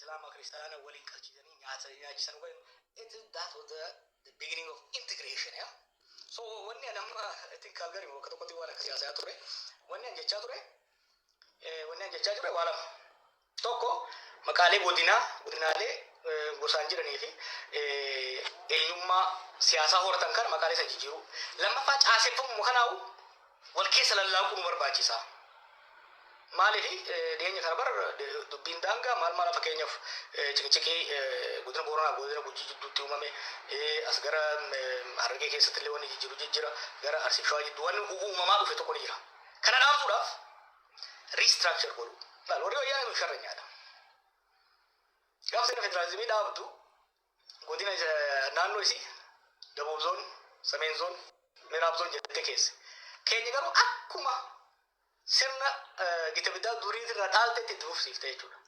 Islaama Kiristaana waliin qalchiisanii nyaata nyaachisan waliin, it is that was the beginning of integration, yeah? So wanni ani amma, I think, Calgary bakka tokkotti waan akkasii haasayaa ture. Wanni ani jechaa ture, wanni ani jechaa ture waa lama. Tokko, maqaalee godinaa, godinaalee gosaan jiranii fi eenyummaa siyaasaa horatan kana maqaalee san jijjiiruu. Lammaffaa, caaseffamuma kanaa'u wal keessa lallaaquu nu barbaachisa. Maaliif, dhiyeenya kana bar dubbiin daangaa maal maal, fakkeenyaaf ciqiciqii godina Booranaa godina Gujii jidduutti uumame, as gara Harargee keessatti illee wanni jijjiiru jijjiira, gara Arsii fi Shawaa jidduu wanni uumamaa dhufe tokko ni jira. Kana dhaamsuudhaaf restructure godhu. Laal, warri Wayyaanee nu sharranyaadha. Gaafa sirna federaalizimii dhaabdu godina naannoo isii ደቡብ ዞን፣ ሰሜን ዞን፣ ምዕራብ ዞን jettee keesse. Keenya garuu akkuma sirna gita bittaa durii irraa dhaaltetti itti fufsiifte jechuudha.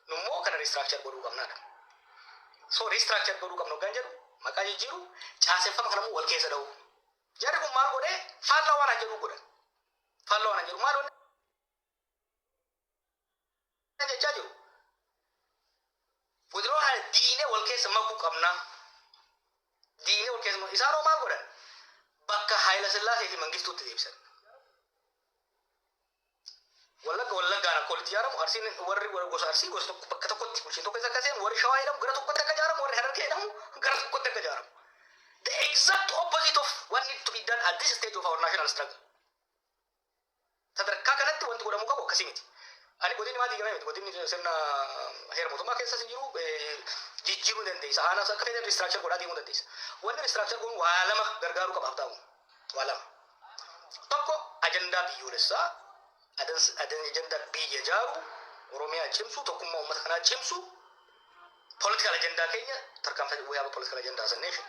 Nummoo kana restructure godhuu qabnaadha. So restructure godhuu qabnu hoggaan jedhu, maqaa jijjiiru, caaseffama kanammoo wal keessa dha'u. Jarri kun maal godhee? Faallaa waan jedhu godhan. Faallaa waan jedhu maal wanni jechaa jiru? Godinoota kana diinee wal keessa makuu qabna. Diinee wal keessa makuu. Isaan hoo maal godhan? Bakka Haayila Sillaasee fi Mangistuutti deebisan. Wallagga Wallaggaan akka walitti ijaaramu, Arsiin warri gosa Arsii gosa tokko bakka tokkotti bulchiin tokko akka seenu, warri Shawaa jedhamu gara tokkotti akka ijaaramu, warri Harargee jedhamu gara tokkotti akka ijaaramu. The exact opposite of what need to be done at this stage of our national struggle. Sadarkaa kanatti wanti godhamuu qabu akkasii miti. Ani godinni maa diigamee miti. Godinni sirna heera mootummaa keessas hin jiru, jijjiiruu ni dandeessa. Aanaas akka fedhan restructure godhaa deemuu dandeessa. Wanni restructure godhuun waa lama gargaaruu qaba ta'u. Waa lama. Tokko, ajandaa biyyoolessaa, ajandaa biyya ijaaru, Oromiyaa cimsu, tokkummaa uummata kanaa cimsu, political ajandaa keenya tarkaanfate. We have a political agenda as a nation.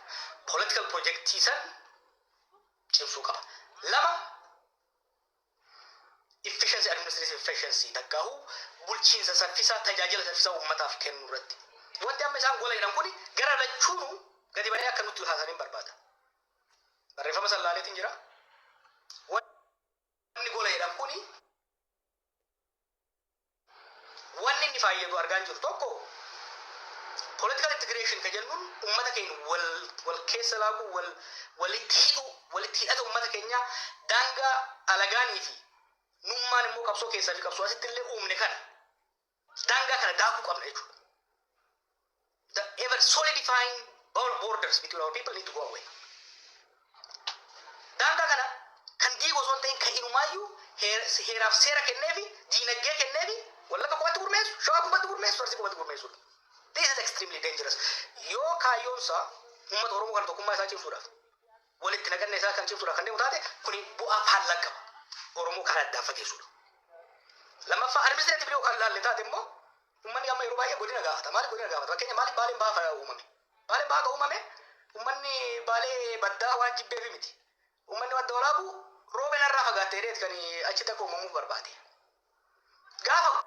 Political projectii san cimsuu qaba. Lama, efficiency, administrative efficiency takkaahu bulchiinsa saffisaa, tajaajila saffisaa uummataaf kennu irratti. Wanti amma isaan gola jedhan kuni gara lachuunu gadi ba'ee akka nutti haasaniin barbaada. Barreeffama san laaleetiin jira. Wanni gola jedhan kuni wanni inni fayyadu argaa hin jiru. Tokko, political integration ka jennuun ummata keenya wal wal keessa laaquu, wal walitti hidhuu, walitti hidhata ummata keenyaa, daangaa alagaanii fi nummaan immoo qabsoo keessaa fi qabsoo asitti illee uumne kana, daangaa kana daakuu qabna jechuudha. The ever solidifying borders between our people need to go away. Daangaa kana kan diigu osoo hin ta'in, kan inumaayyuu heeraaf seera kenneefi, diinagdee kenneefi, Wallagga qofatti gurmeessu, Shawaa qofatti gurmeessu, Arsii qofatti gurmeessudha. This is extremely dangerous. Yoo kaayyoonsaa uummata Oromoo kana tokkummaa isaa cimsuudhaaf, walitti naqanne isaa kan cimsuudhaaf kan deemu taate, kuni bu'aa faallaa qaba. Oromoo karaa addaan fageessudha. Lammaffaa, administrative yoo kan laalle taate immoo, uummanni amma yeroo baay'ee godina gaafata. Maaliif godina gaafata? Fakkeenya, maaliif Baaleen Bahaa uumame? Baaleen Bahaa kan uumame uummanni Baalee baddaa waan jibbeefi miti. Uummanni Madda Walaabuu roobe narraa fagaattee dheet kan achitti akka uumamuuf barbaade. Gaafa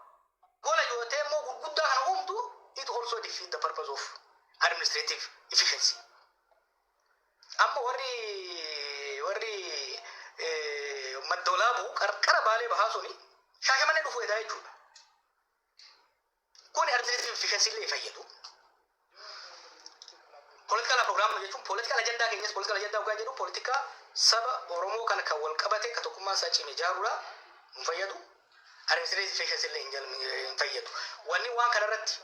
gola yoo ta'e immoo gurguddaa kana uumtu, it also defeat the purpose of administrative efficiency. Amma warri Madda Walaabuu qarqara Baalee Bahaa suni Shaashamannee dhufuu edaa jechuudha. Kuni administrative efficiency illee fayyadu. Political program jechuun political agenda keenyas, political agenda hoggaa jedhu, politika saba Oromoo kana kan wal qabate, kan tokkummaan isaa cime ijaaruudha hin fayyadu. Administrative efficiency illee hin fayyadu. Wanni waan kana irratti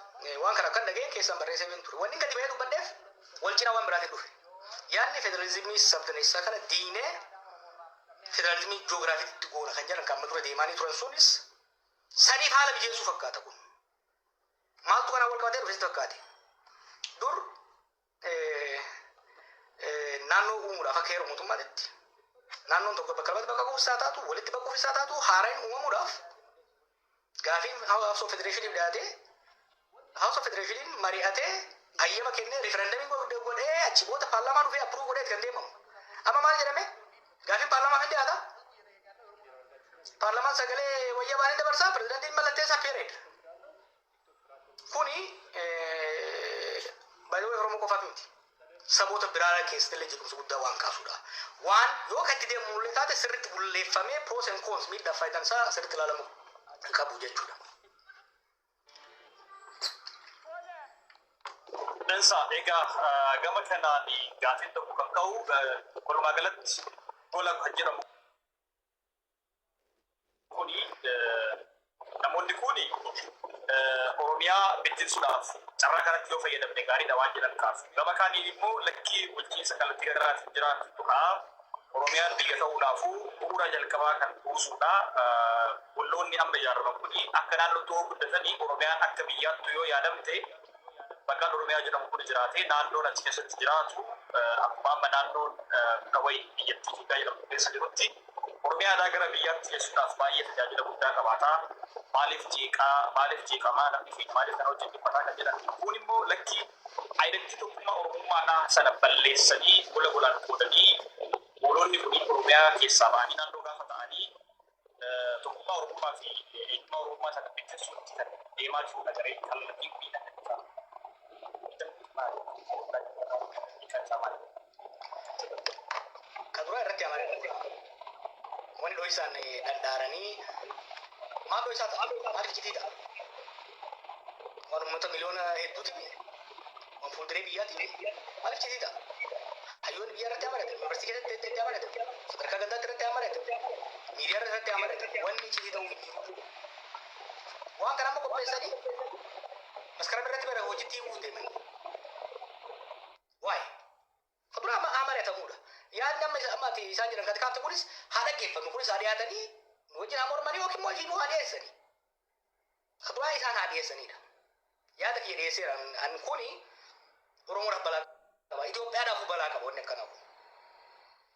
waan kana kan dhageen keessan barreessee hin ture. Wanni gadi bahee dubbadheef wal cinaa waan biraatiin dhufe. Yaadni federalizimii sabdaneessaa kana diinee federalizimii ji'oogiraafiitti goona kan jedhan kan amma dura deemaanii turan sunis saniif haala mijeessuu fakkaata kun. Maaltu kanaan wal qabatee dhufe sitti fakkaate? Dur naannoo uumuudhaaf akka heera mootummaatitti naannoon tokko bakka lamatti bakka buufisaa taatu, walitti bakka taatu, haaraan uumamuudhaaf gaafiin House of Federationiif dhiyaatee, House of Federationiin mari'atee, hayyama kennee, referendumii godhee, achi booda paarlaamaan dhufee approve godhee kan deemamu. Amma maal jedhame? Gaafiin paarlaamaaf hin dhiyaata. Paarlaamaan sagalee wayya baanii dabarsaa, pirezidaantiin mallatteessaa, period. Kuni baay'ee Oromoo qofaaf miti. Saboota biraa keessatti illee jeequmsa guddaa waan kaasudha. Waan yoo kan itti deemu illee taate, sirriitti bulleeffamee pros and cons, miidhaa faayidaan isaa sirriitti ilaalamu qabu jechuudha. Dansa, egaa gama kanaan gaafiin tokko kan ka'u, walumaa galatti gola kan jedhamu kuni, namoonni kuni Oromiyaa bittinsuudhaaf carraa kanatti yoo fayyadamne gaariidha waan jedhan kaasu. Gama kaaniin immoo lakkii, bulchiinsa kallattii garaagaraatiin jiraatu ka'a. Oromiyaan biyya ta'uudhaafuu bu'uura jalqabaa kan buusuudha. Golloonni amma ijaaraman kuni akka naannootti yoo guddatanii, Oromiyaan akka biyyaatti yoo yaadamte, maqaan Oromiyaa jedhamu kun jiraate, naannoon achi keessatti jiraatu akkuma amma naannoon qawwee biyyattii Itoophiyaa jedhamu keessa jirutti Oromiyaadhaa gara biyyaatti geessuudhaaf baay'ee tajaajila guddaa qabaata. Maaliif jeeqaa, maaliif jeeqamaa, namni keenya maaliif kana hojii dhiphataa kan jedhan. Kun immoo lakkii, identity tokkummaa Oromummaadhaa sana balleessanii, gola golaan qoodanii, goolonni kun Oromiyaa keessaa ba'anii naannoo gaafa ta'anii, tokkummaa Oromummaa fi eenyummaa Oromummaa sana bittinsuutti kan deemaa jirudha garee kallattiin kun kan jedhamu. Maali? Ka duraa irratti amane, wanni dho'isaan dhandhaaranii maal dho'isaa ta'a? Maal iccitii ta'a? Waan uummata miliyoona hedduuti, waan fuulduree biyyaati, maal iccitii ta'a? Hayyoonni biyya irratti amanatan, yuunivarsiitii keessatti irratti amanatan, sadarkaa gandaatti irratti amanatan, miidiyaa irratti amanatan, wanni iccitii ta'uu hin jiru. Waan kana amma qopheessanii Maskaram irratti bara hojiitti hiikuu deeman. Waa'ee ka duraa amma amanatamuudha. Yaadni amma ati isaan jedhan kan kaafte kunis haa dhaggeeffannu, kunis haa dhiyaatanii, nu wajjin haa mormanii yookiin immoo ifiinuu haa dhiyeessanii. Ka duraa isaan haa dhiyeessanidha. Yaada kiyya dhiyeesseera. An kuni Oromoodhaaf balaa qaba. Itoophiyaadhaaf balaa qaba wanni akkanaa kun.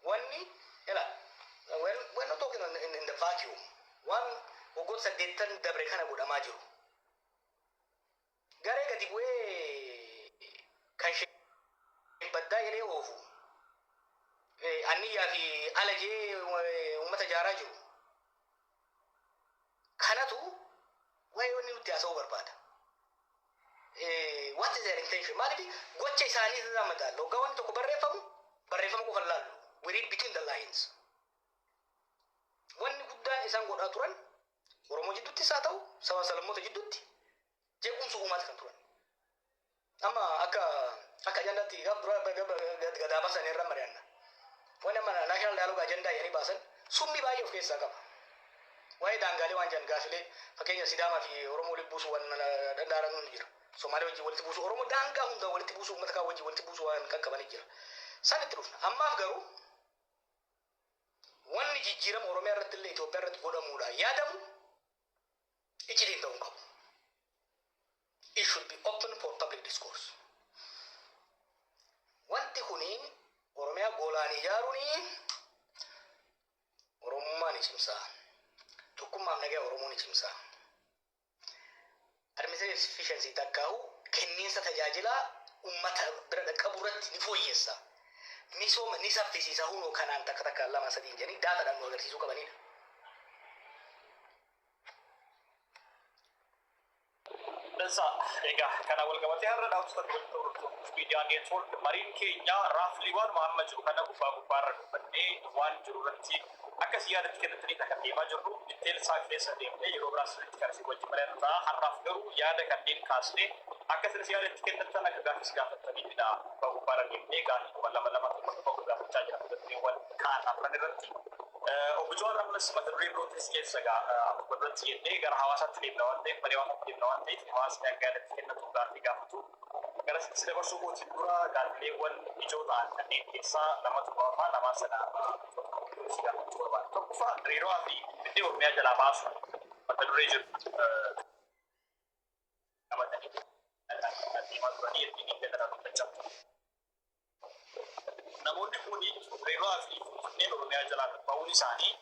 Wanni ila we're not talking in the vacuum. Waan waggoota 80 dabre kana godhamaa jiru. Garee gadi bu'ee kan baddaa jedhee oofu, anniyyaa fi ala jee uummata ijaaraa jiru. Kanatu waa'ee wanni nutti haasa'uu barbaada. What is their intention? Maaliif gocha isaanii irraa madaallu? Hoggaa wanni tokko barreeffamu, barreeffama qofa laallu. We read between the lines. Wanni guddaan isaan godhaa turan, Oromoo jidduuttis haa ta'u, saba sablammoota jidduutti jeequmsa uumaati kan turan. Amma akka ajandaatti gaaf dura gadaa baasan irra mari'anna. Wanni amma national dialogue agenda jedhanii baasan summi baay'ee of keessaa qaba. Waa'ee daangaalee waan jedhan, gaafilee fakkeenya Sidaamaa fi Oromoo walitti buusuu waan danda'an ni jira. Somaalee wajjin walitti buusuu, Oromoo daangaa hunda walitti buusuu, uummata kaan wajjin walitti buusuu waan qaqqabanii jira. San itti dhufna. Ammaaf garuu wanni jijjiirama Oromiyaa irratti illee Itoophiyaa irratti godhamuudha yaadamu iccitiin ta'uu hin qabu. It should be open for public discourse. Wanti kuni Oromiyaa golaan ijaaruuni Oromummaa ni cimsa. Tokkummaaf nagaa Oromoo ni cimsa. Administrative efficiency takkaa'u kenniinsa tajaajilaa uummata bira dhaqqabu irratti ni fooyyessa. Misooma ni saffisiisa, hunoo kanaan takka takka lama sadiin jedhanii daataadhaan nu agarsiisuu qabanidha. Dansa, egaa kana wal qabatee har'a daawwattoota miidiyaa network, mariin keenya roughly waan amma jiru kana gubbaa gubbaarra dubbannee, waan jiru irratti akkas yaadatti kennattanii kan deemaa jirru. Detail isaa keessa deemnee yeroo biraas sirriitti kan isin wajjin mari'annu ta'a. Har'aaf garuu yaada kanneen kaasnee akka isinis yaadatti kennattan, akka gaafis gaafattanidha. Gubbaa gubbaarra deemnee gaafii lama lama, tokko tokko gaafachaa jira dureewwan kaan afran irratti. Obbo Jawaar, ammas mata duree birootis keessa gaa akkuma duratti jennee gara hawaasaatti deemna waan ta'eef, marii hawaasaatti deemna waan ta'eef, hawaasni akka yaadatti kennatu gaaffii gaafatu. Gara sitti dabarsuu kootiin dura gaaffileewwan ijoo ta'an kanneen keessaa lamatu baafaa, lamaan sana si gaafachuu barbaada. Tokkoffaa, Dirreedawaa fi Finfinnee Oromiyaa jalaa baasu mata duree jiru qabatanii deemaa turanii ittiin gara dubbachaa. Namoonni kun Dirreedawaa fi Finfinneen Oromiyaa jalaa ba'uun isaanii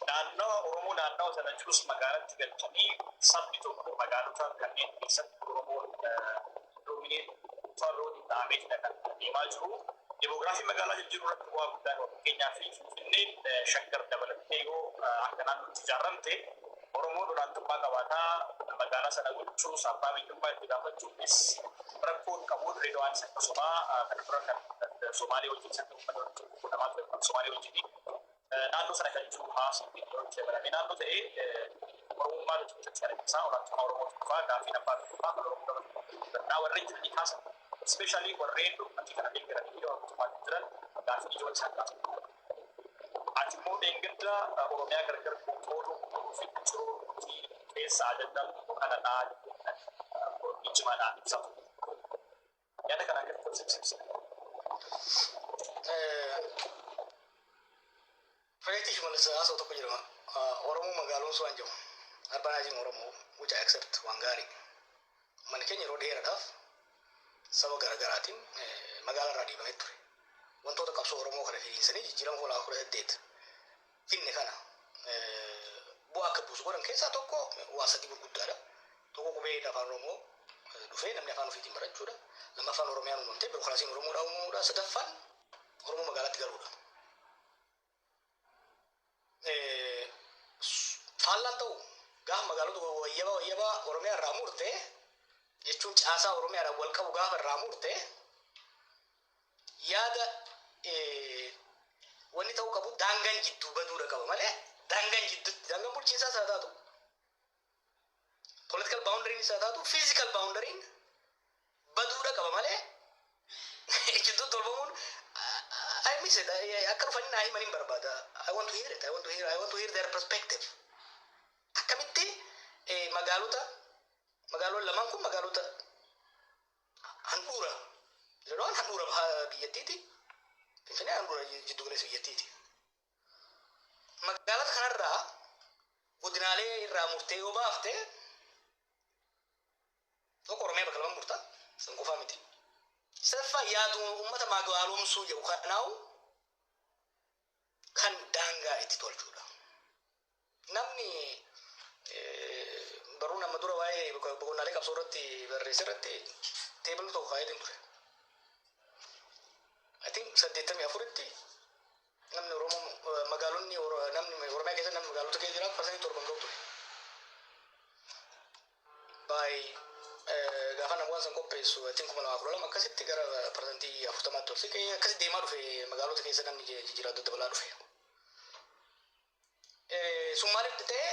naannawa Oromoo naannawa sana jirus magaalatti galchanii, sabni tokko magaalota kanneen keessatti Oromoon dominate farroon ta'ameetidha kan deemaa jiru. Demoogiraafii magaalaa jijjiiruu irratti bu'aa guddaa qaba. Fakkeenyaaf, Finfinneen Shaggar dabalattee yoo akka naannootti ijaaramte, Oromoon olaantummaa qabaataa, magaalaa sana gochuus abbaa biyyummaa itti gaafachuufis rakkoon qabu. Dirreedawaanis akkasuma, kana dura kan Somaalee wajjin isa godhamaa ture, Somaalee wajjin naannoo sana kan jiru hawaasni yeroo itti dabalamee naannoo ta'ee Oromummaa jechuudha olaantummaa Oromoo dhufaa gaaffii abbaa biyyummaa kan Oromoo gabaa warreen jiranii kaasan. Especially warreen dhugaatii kana deeggaranii yeroo mootummaatti jiran gaaffii ijoo isaan kaasan. Ati immoo deeggarda Oromiyaa gargar qooduu fi jiruu keessa ajandaan tokko kanadhaa cimaadhaan ibsatu. Yaada kana akkamitti ibsibsa? Pireezidaantii Shimallis haasa'u tokko jedhama. Oromoo magaalomsuu waan jedhu. Urbanizing Oromoo, which I accept, waan gaarii. Uummanni keenya yeroo dheeraadhaaf saba garaagaraatiin magaalaa irraa dhiibamee ture. Wantoota qabsoo Oromoo kana firiinsanii jijjiirama 2018 finne kana bu'aa akka buusu godhan keessaa tokko waa sadii gurguddaadha. Tokko qubee afaan Oromoo dhufee namni afaan ofiitiin barachuudha. Lammaffaan Oromiyaan uumamtee biirokiraasiin Oromoodhaa uumamuudha. Sadaffaan Oromoo magaalaatti galuudha. Faallaan ta'u gaafa magaalota wayyabaa wayyabaa Oromiyaa irraa murte jechuun caasaa Oromiyaadhaan wal qabu gaafa irraa murte, yaada wanni ta'uu qabu daangaan jidduu baduudha qaba malee daangaan jidduutti daangaan bulchiinsaas haa taatu, political boundary isaa taatu, physical boundary baduudha qaba malee jidduu tolfamuun I miss it. Akka dhufanii naa himan hin barbaada. I want to hear it. I want to hear their perspective. Akkamitti magaalota lamaan kun magaalota handhuura jedhaman, handhuura biyyattiiti. Finfinnee handhuura jiddu galeessa biyyattiiti. Magaalota kanarraa godinaalee irraa murtee yoo baafte, tokko Oromiyaa bakka lama murta, san qofaa miti. Sadaffaa yaadu uummata magaalomsuu jedhu kanaa'u kan daangaa itti tolchuudha. Namni barruu nama dura waa'ee boqonnaalee qabsoo irratti barreesse irratti table tokko kaa'eetiin ture. I think 84tti namni Oromoo magaalonni namni Oromiyaa keessa namni magaalota keessa jiraatu 7% ga'u ture. By gaafa nama waan san qopheessu, I think 2012 akkasitti gara 40%tti ol siqee akkasitti deemaa dhufe, magaalota keessa namni jijjiiraa daddabalaa dhufe. Sun maaliif ta'e?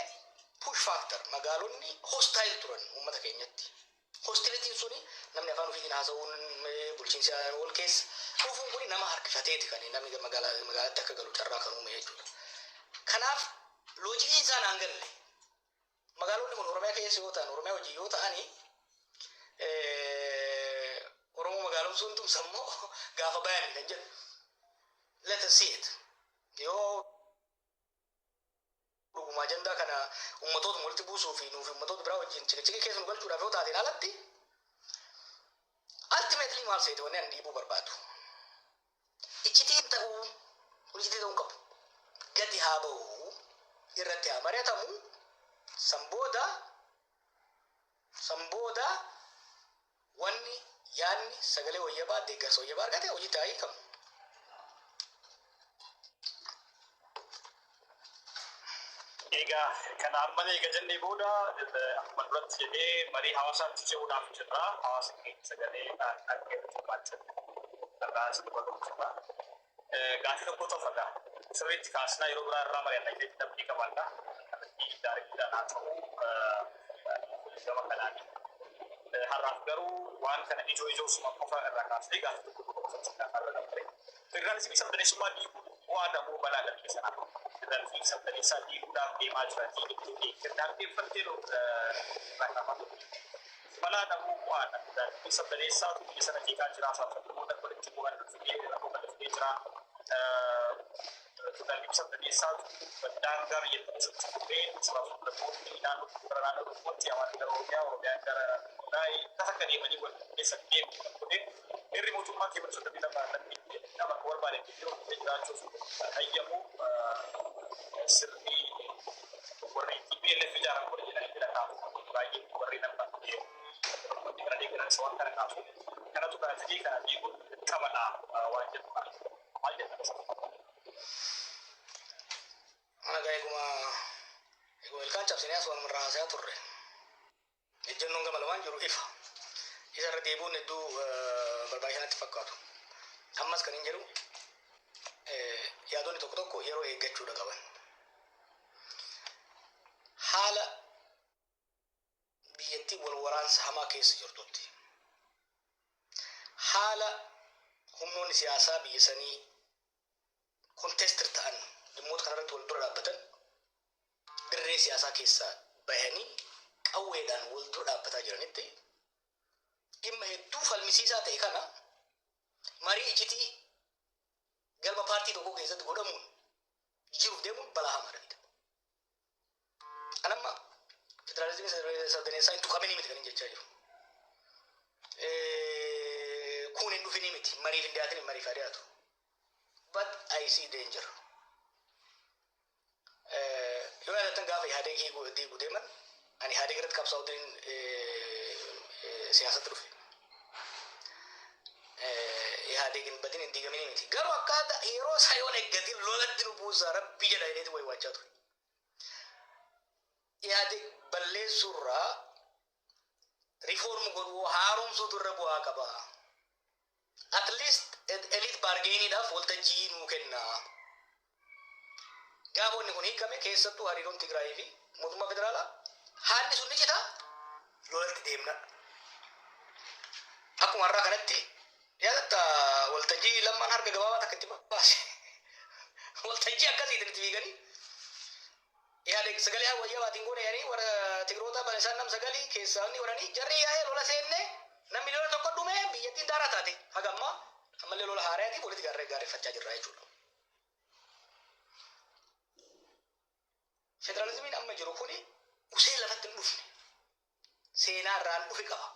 Push factor magaalonni hostile turan uummata keenyatti. Hostilityn suni namni afaan ofiitiin haasa'uun, bulchiinsa wal keessa dhufuun kuni nama harkifateeti kan namni magaalaatti akka galu carraa kan uume jechuudha. Kanaaf logiciin isaan aan galle, magaalonni kun Oromiyaa keessa yoo ta'an, Oromiyaa hojii yoo ta'ani, Oromoo magaalomsuun tumsa immoo gaafa bayan kan jedhu. Let us see it. Yoo dhuguma ajandaa kana ummatoota walitti buusuu fi nuuf ummatoota biraa wajjin cikiciki keessa nu galchuudhaaf yoo taateen alatti, ultimately maal seete wanni ani dhiibuu barbaadu? Iccitiin ta'uu, kun iccitii ta'uu hin qabu. Gadi haa ba'u, irratti haa mari'atamu, san booda wanni yaadni sagalee wayyabaa, deeggarsa wayyabaa argate hojii ta'aa hiikamu. Egaa kana amma eega jennee booda, akkuma duratti jedhee, marii hawaasaatti ce'uudhaaf jirra. Hawaasa keenya sagalee dhaggeeffachuu irraa isin barbaadu jirra. Gaaffii tokko tofadha. Sirriitti kaasnaa yeroo biraa irraa mari'anna jedhee dhabbii qabaadha. Kallattii directiidhaan haa ta'u gama kanaani. Har'aaf garuu waan kana ijoo ijoo suma qofa irraa kaasnee gaaffii tokko tokko qofa irra dabarre. Federaalizimii sabdaneessummaa diiguu bu'aa dhabuu balaa dhabee sanaa. Federaalizimii sabdaneessaa diiguudhaaf deemaa jira jettee dhaggeeffattee irraa kaafatu. Balaa dhabuu bu'aadha. Federaalizimii sabdaneessaatu biyya sana jeeqaa jira. Sabdaneessummaa walitti bu'an fidee rakkoo kana fidee jira. Federaalizimii sabdaneessaatu daangaa biyyattii keessatti fudhee sababa sablammoonni naannoo gara naannoo tokkotti, hawaasni gara Oromiyaa, Oromiyaan gara Tigraay akkas akka deemanii wal keessa deemu kan godhe irri mootummaa keewwata 32 irratti nama akka barbaade jiraachuuf hayyamu sirni warri TPLF ijaaran kun jedhanii jira kaafu baay'ee warri nama kana deeggaran isa waan kana kaafu kanatu kana fidee kana diiguun qabadha waan jedhu kana maal jedhan? Ana gaa eeguma ilkaan cabsinee as waan irraa haasayaa turre. Ejjennoon gama lamaan jiru ifa. Isa irra deebi'uun hedduu barbaachisaa natti fakkaatu. Ammas kan hin jedhu, yaadonni tokko tokko yeroo eeggachuudha qaban. Haala Biyyattii wal waraansa hamaa keessa jirtutti, haala humnoonni siyaasaa biyya sanii contested ta'an, dhimmoota kanarratti wal dura dhaabbatan, dirree siyaasaa keessaa bahanii qawweedhaan wal dura dhaabbataa jiranitti, dhimma hedduu falmisiisaa ta'e kana marii iccitii galma paartii tokko keessatti godhamuun jijjiiruuf deemuun balaa hamaadha fida. Anamma federaalizimii sabdaneessaa hin tuqaminii miti kan hin jechaa jiru. Kun hin dhufinii miti, mariif hin dhiyaatin, mariif haa dhiyaatu. But I see danger. Yoo yaadattan, gaafa Ihaadeeg diiguu deeman, ani Ihaadeeg irratti qabsaa'uutiin siyaasatti dhufe. Ihaadeeg hin badin, hin diigaminii miti. Garuu akkaataa yeroo isaa yoon eeggatin lolatti nu buusaa rabbi jedha jedheeti waywaachaa ture. Ihaadeeg balleessuurraa reform godhuu, haaromsuutu irra bu'aa qaba. At least elite bargainiidhaaf waltajjii nuu kenna. Gaafa wanni kun hiikame, keessattuu hariiroon Tigraayii fi mootummaa federaalaa haalli sun ni cita, lolatti deemna. Akkuma har'aa kanatti, yaadatta, waltajjii Lammaan harka gabaabaa takka itti baase. Waltajjii akkasiitiin itti fiiganii. Yaada sagalee wayyaa baatiin goone yaanii warra Tigroota bane isaan nam sagalii keessaa inni waranii jarri yaa'ee lola seenne, nam 1 miliyoona dhume, biyyattiin daaraa taate. Haga ammaa ammallee lola haaraatiif walitti gaarreeffachaa jirra jechuudha. Federaalizimiin amma jiru kuni usee lafatti hin dhufne. Seenaa irraan dhufe qaba.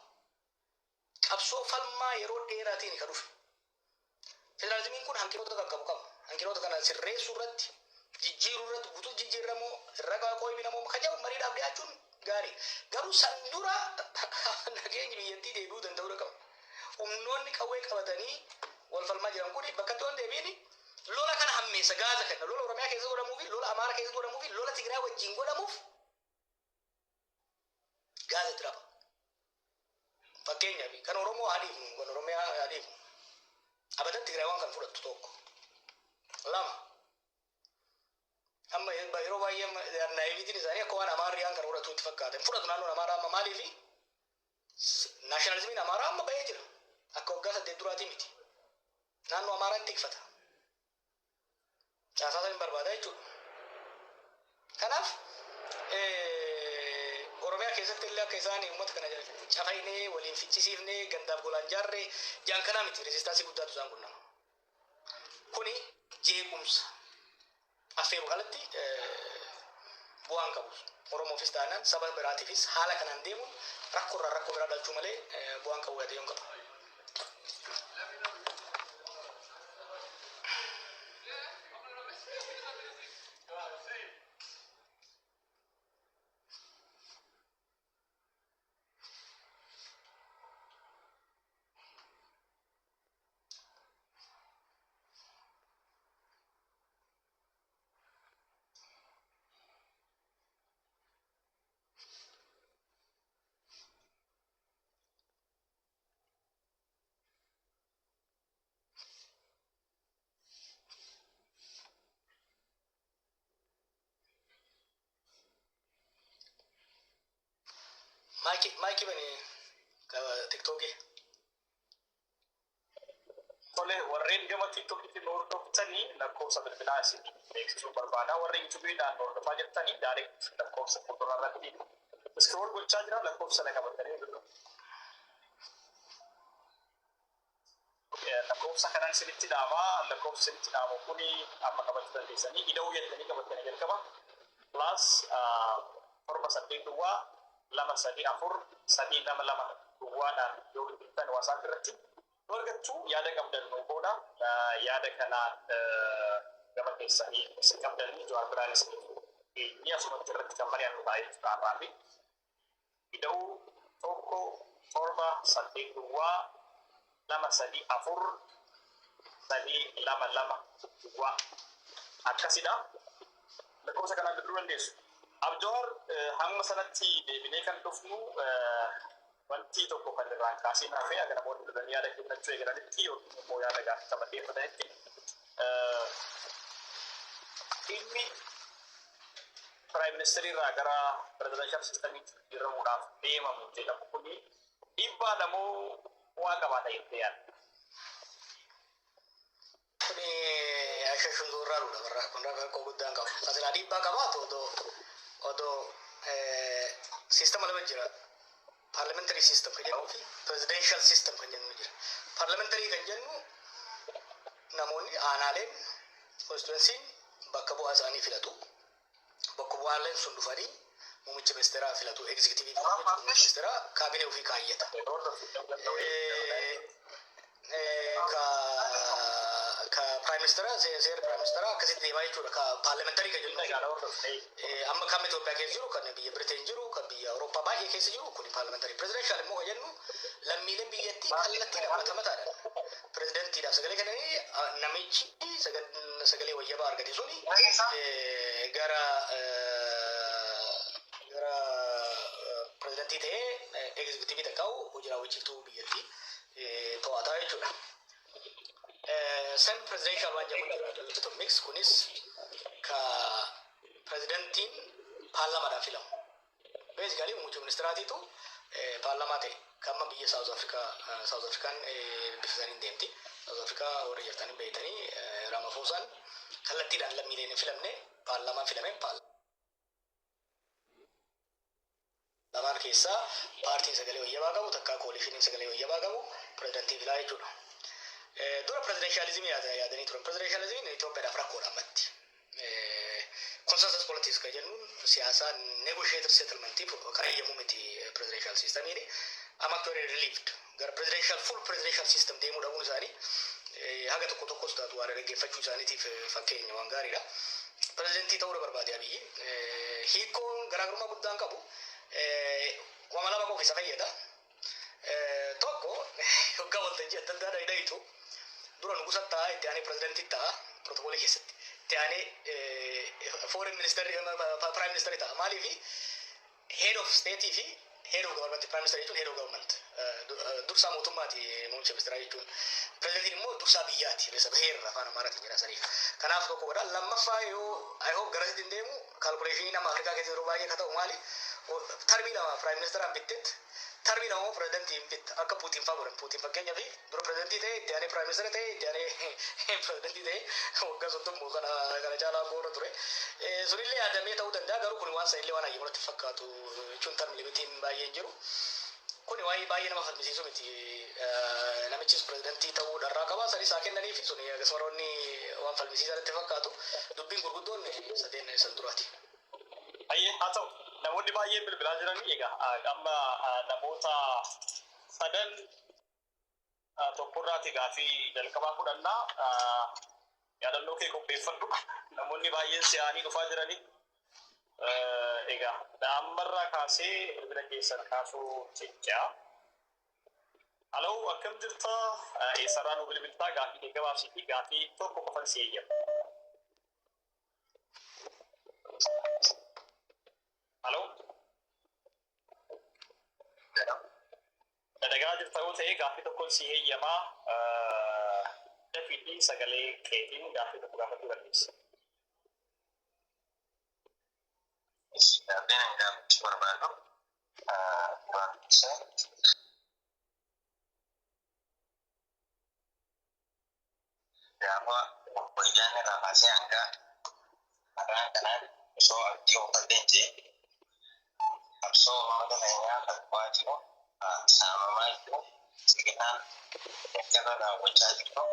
Qabsoo falmaa yeroo dheeraatiin kan dhufe. Federaalizimiin kun hanqinoota kan qabu qaba. Hanqinoota kana sirreessuu irratti, jijjiiruu irratti, guutuu jijjiiramoo irra qooybinamoo kan jedhu mariidhaaf dhiyaachuun gaarii. Garuu san dura nageenyi biyyattii deebi'uu danda'uu qaba. Humnoonni qawwee qabatanii wal falmaa jiran kun bakka itti waan deebiin lola kana hammeessa, gaaza kenna. Lola Oromiyaa keessa godhamuu fi lola Amaara keessa godhamuu fi lola Tigraay wajjin godhamuuf gaaza itti raba. Fakkeenyaaf kan Oromoo haa dhiifnu, kan Oromiyaa haa dhiifnu. Abadan Tigraay waan kan fudhattu tokko. Lama. Amma yeroo baay'ee naivetyn isaanii akka waan Amaarriyaan kan fudhatu itti fakkaata. Hin fudhatu naannoon Amaaraa amma. Maaliifi? Nationalismiin Amaaraa amma bahee jira. Akka waggaa 8 duraatii miti. Naannoo Amaaraa hin tikfata. Caasaa san hin barbaada jechuudha. Kanaaf Oromiyaa keessatti illee akka isaan uummata kana cafaynee waliin ficcisiifnee gandaaf golaan jaarree jaan kanaa miti, resistance guddaatu isaan qunnama. Kuni jeequmsa affeeru alatti bu'aan qabu. Oromoofis taanaan saba biraatiifis haala kanaan deemuun rakkoo irraa rakkoo biraa dhalchuu malee bu'aan qabu yaadee qaba. Maayikii bani TikTokii. Tole, warreen gama TikTokitti nu hordoftanii lakkoofsa bilbilaa isin beeksisuu barbaada. Warri YouTubeiidhaan nu hordofaa jirtanii direct lakkoofsa fuuldura irratti scroll gochaa jira, lakkoofsa na qabatanii jiru. Lakkoofsa kanan isinitti dhaamaa. Lakkoofsa isinitti dhaamu kuni amma qabachuu dandeessanii, ida'uu jettanii qabatanii jalqaba. Plus 7 8 duwwaa 2 3 4 3 2 2 duwwaadhaan yoo bilbiltan WhatsApp irratti nu argattu. Yaada qabdan nu qooda. Yaada kana gama keessanii isin qabdanii Jawaar biraan isin ni asumatti irratti kan mari'annu taa'ee jechuudha har'aa fi ida'uu 1 7 8 duwwaa 2 3 4 3 2 2 duwwaa akkasidha. Lakkoofsa kanaan bilbiluu dandeessu. Abjawaar, hamma sanatti deebinee kan dhufnu, wanti tokko kan irraan kaasiin hafe, aga namoonni dhufanii yaada kennachuu eegalanitti yookiin immoo yaada gaaffii qaban dhiyeeffatanitti, dhimmi Prime Minister irraa gara presidential systemiitti jijjiiramuudhaaf deemamu jedhamu kuni dhiibbaadha moo waa qabaata jettee yaadda? Kuni ashashuun doorraa barraa kun rakkoo guddaan qabu. Asilaa dhiibbaa qabaatu odoo systema lama jira. Parliamentary system kan jennuu fi presidential system kan jennu jira. Parliamentary kan jennu namoonni aanaaleen, constituency'n bakka bu'aa isaanii filatu. Bakka bu'aaleen sun dhufanii muummicha ministeeraa filatu. Executive filatu jechuudha. Muummicha ministeeraa kaabinee ofii kaayyata. Ka prime minister, seera prime minister akkasitti deemaa jechuudha. Ka parliamentary kan jennu. Amma kan Itoophiyaa keessa jiru, kan biyya Britain jiru, kan biyya Awurooppaa baay'ee keessa jiru kun parliamentary. Presidential immoo kan jennu lammiileen biyyattii kallattiidhaan mata mataadhaan pirezidantiidhaaf sagalee kennanii, namichi sagalee wayyabaa argate suni gara pirezidantii ta'ee executive takka'u hojii raawwachiiftuu biyyattii to'ataa jechuudha. Semi presidential waan jedhamu jira, bit of mix. Kunis ka pirezidantiin paarlamaadhaan filamu. Basically muummicha ministeeraatiitu paarlamaa ta'e, kan amma biyya South Africa, South Afrikaan bifa saniin deemti. South Africa warri jirtanii beektanii, Ramaphoosaan kallattiidhaan lammiileen hin filamne, paarlamaan filame. Paarlamaan keessaa paartiin sagalee wayyabaa qabu takkaa coalitioniin sagalee wayyabaa qabu pirezidantii filaa jechuudha. Dura presidentialismii yaadanii turan. Presidentialismiin Itoophiyaadhaaf rakkoodha ammatti. Consensus politics kan jennuun siyaasa negotiated settlementiif kan eeyyamu miti presidential systemiin. I'm actually relieved. Gara presidential, full presidential system deemuu dhabuun isaanii haga tokko tokkos taatu waan dhaggeeffachuu isaaniitiif fakkeenya waan gaariidha. Pirezidentii ta'uu barbaade Abiyyi. Hiikkoon garaagarummaa guddaan qabu wama lama qofa isa fayyada. Tokko, hoggaa waltajjii adda addaa dhayitu dura nugusa ta'a, itti aanee pirezidentii ta'a protokoolii keessatti. Itti aanee foreign minister, prime minister ta'a. Maaliifi? Head of state fi head of government, prime minister jechuun head of government, dursaa mootummaati muummicha ministeeraa jechuun. Pirezidentiin immoo dursaa biyyaati. Risa baheerra afaan Amaaraatiin jedha saniif. Kanaaf tokko godha. Lammaffaa, yoo I hope garasitti hin deemu, calculationii nama Afrikaa keessa yeroo baay'ee ka ta'u maali? Termii lama prime ministeraan bitteet termii lama immoo pirezidentii hin bitta, akka Puutiin fa'aa godhan. Puutiin fakkeenyaa fi dura pirezidentii ta'e, itti aanee prime minister ta'e, itti aanee pirezidentii ta'e, waggaa 30 kana caalaa goora ture. Sunillee yaadamee ta'uu danda'a, garuu kun waan sanillee waan hayyamu natti fakkaatu jechuun term limitiin baay'een jiru. Kuni waa'ee baay'ee nama falmisiisu miti. Namichis pirezidentii ta'uu dharraa qaba. Sanis haa kennanii fi suni akkasumaroonni waan falmisiisaa natti fakkaatu. Dubbiin gurguddoon sadeen san duraati. Ayyee, haa ta'u, namoonni baay'een bilbilaa jiranii. Egaa amma namoota sadan tokkorraati gaafii jalqabaa fudhannaa. Yaadannoo kee qopheeffadhu, namoonni baay'een si'aanii dhufaa jiranii. Egaa ammarraa kaasee bilbila keessan kaasuu cichaa. Aloo, akkam jirta? Eessarraa nu bilbiltaa? Gaafii kee gabaabsii fi gaafii tokko qofan si eeyyama. Aloo. Dhagahaa jirta yoo ta'e gaaffii tokkoon si eeyyamaa, dafiitii sagalee keetiin gaaffii tokko gaafachuu dandeessa. Gaaffiin ani gaafachuu barbaadu duraan dursee gaafa wayyaan irraa kaasee hanga har'aan kanaan osoo abdii uffadheen jee qabsoo uummata keenyaa kan bu'aa jiru, saamamaa jiru, siginaan yakkarra raawwachaa jiru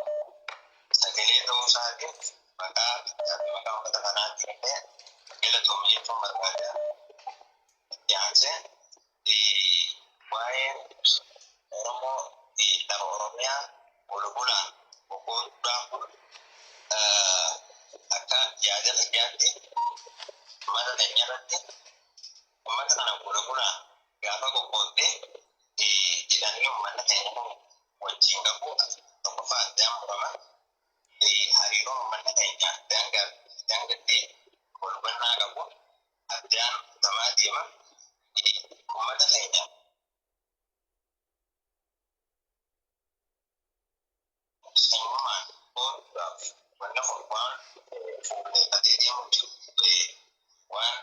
sagalee ta'uu isaatiin maqaa maqaa uummata kanaatiin illee galatoomii jechuun barbaada. Itti aansee waa'een Oromoo lafa Oromiyaa bulbulaan qoqqooduudhaan kun akka yaada fayyaatti uummata keenya irratti uummata kana bulbulaan gaafa qoqqooddee jedhanii uummata keenya kun wajjin qabu tokkoffaa addaan murama. Hariiroon uummata keenya daangaa daangatti wal hubannaa qabu addaan kutamaa deema. Uummata keenya sanyummaan qooduudhaaf wanna kun waan fuulleeffatee deemu jiru waan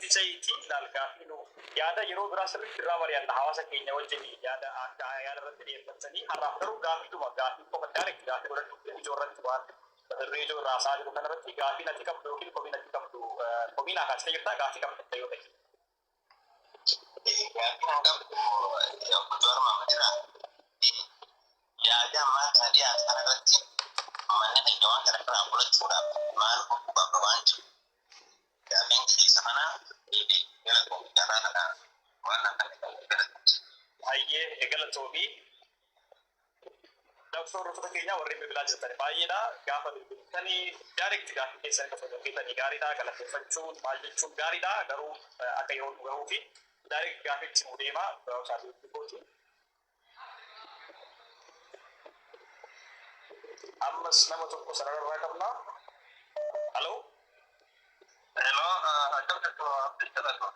Gaaffiitti ce'iitii ilaal, gaaffii nu yaada yeroo biraa sirriitti irraa mari'anna hawaasa keenya wajjin, yaada akka yaada irratti dhiyeeffatanii. Har'aaf garuu gaaffiidhuma, gaaffii qofa, direct gaaffii godhadhu. Ijoo irratti, waan mata duree ijoo irraa haasa'aa jiru kanarratti gaaffii natti qabdu yookiin komii natti qabdu, komii naa kaasitee jirta, gaaffii qabdu yoo ta'e. Gaaffii an qabdu, obbo Jawaar Mohaammed irraa, yaada ammaa kana dhiyaatu kanarratti manni keenya waan kana irraa fudhachuudhaaf maal gochuu qabna waan jiru. Gaaffiin keessa kana gara kompiitaraa kana waan akka galatti. Hayyee, galatoomii. Lakkoofsa hordoftoota keenyaa warreen bilbilaa jirtan baay'eedha. Gaafa bilbiltanii direct gaaffii keessan osoo gaggeessanii gaariidha. Galateeffachuun maal jechuun gaariidha. Garuu akka yeroo nu gahuu fi direct gaaffichi nu deema. Isaatii gooti. Ammas nama tokko sarara irraa qabna. Hello. Hello, akkam jirtu, Abdii Jalatu?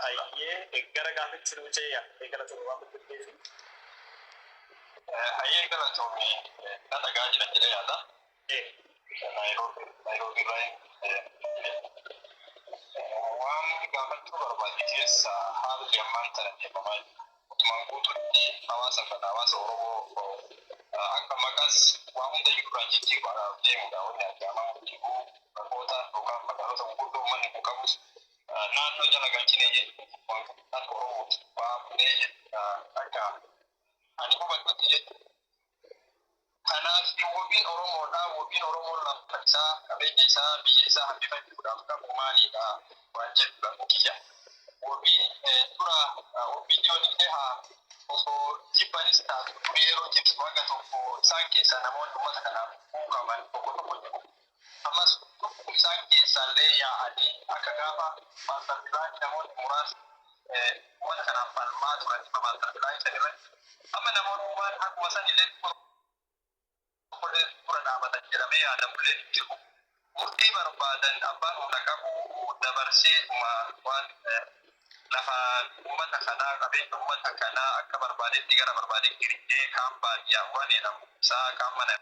Hayyee, gara gaaffichi nu ce'eya. Galatoomii waan bilbilteefi. Hayyee, galatoomii, na dhagaa jira jedhee yaada. Naayiroobii irraa waan gaafachuu barbaade keessa, haalli ammaan tana deemamaa jiru. Guutumaan guututti hawaasa kana, hawaasa Oromoo, akka maqaas waa hunda irraa jijjiiruudhaaf deemudha. Wanni argamaa jiru bakkoota yookaan magaalota gurguddoo uummanni kun qabus naannoo jala galchine jechuun akka Oromooti baafnee akka ani hubadhutti jechuudha. Kanaaf wabiin Oromoodha. Wabiin Oromoon lafa isaa, qabeenya isaa, biyya isaa hambifachuudhaaf qabu maalidha waan jedhudha kiyya. Wabiin dura OPDOn illee haa osoo jibbanis taatu, dur yeroo jibsu haga tokko isaan keessaa namoonni uummata kanaaf quuqaman tokko tokko jiru. Ammas tokko isaan keessaallee yaa'anii akka gaafa master planii namoonni muraasni uummata kanaaf falmaa turan dhimma master planii san irratti, amma namoonni waan akkuma san illee tokkollee dura dhaabatan jedhamee yaadamullee hin jiru. Murtii barbaadan abbaan humna qabu dabarsee waan lafa uummata kanaa, qabeenya uummata kanaa akka barbaadetti gara barbaadetti hir'ee, kaan baadiyyaa waan jedhamu isaa, kaan mana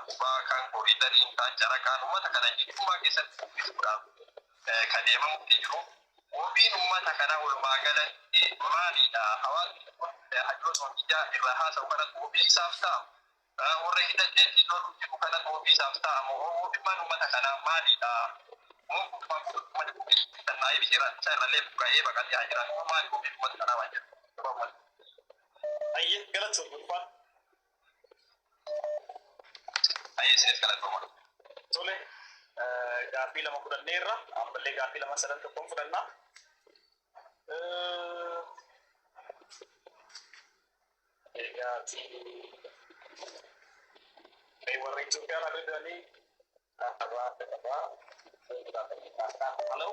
gubaa, kaan koriidariin, kaan caraqaan uummata kana hiyyummaa keessatti uffisuudhaaf kan deemamutti jiru. Wabiin uummata kanaa walumaa galatti maalidha? Hawaasni kun hayyoota biyyaa irraa haasa'u kanatu wabii isaaf ta'a. Warra hidhatee lolu jiru kanatu wabii isaaf ta'a moo wabiin uummata kanaa maalidha? Moo guutumaa jira isa irrallee buqqa'ee baqatee haa jiraatu, maali wabiin uummata kanaa waan jedhu? Hayyee, galatoomii, ulfaadha. Hayyee, isinis galatooma. Tole, gaaffii lama fudhanneerra, ammallee gaaffii lama sadan tokkoon fudhannaa. Egaati warra Itoophiyaa irraa bilbilanii. Hello?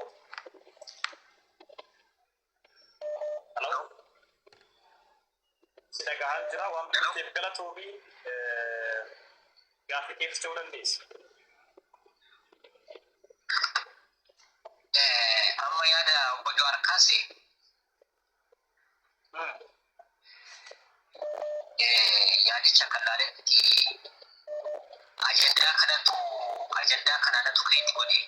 Hello? Si dhagahaan jira. Waan bilbilteef galatoomii, gaaffii keessa ta'uu dandeessa. Amma yaada obbo Jawaar kaase yaadicha kan laaletti ajandaa kanatu create godhe.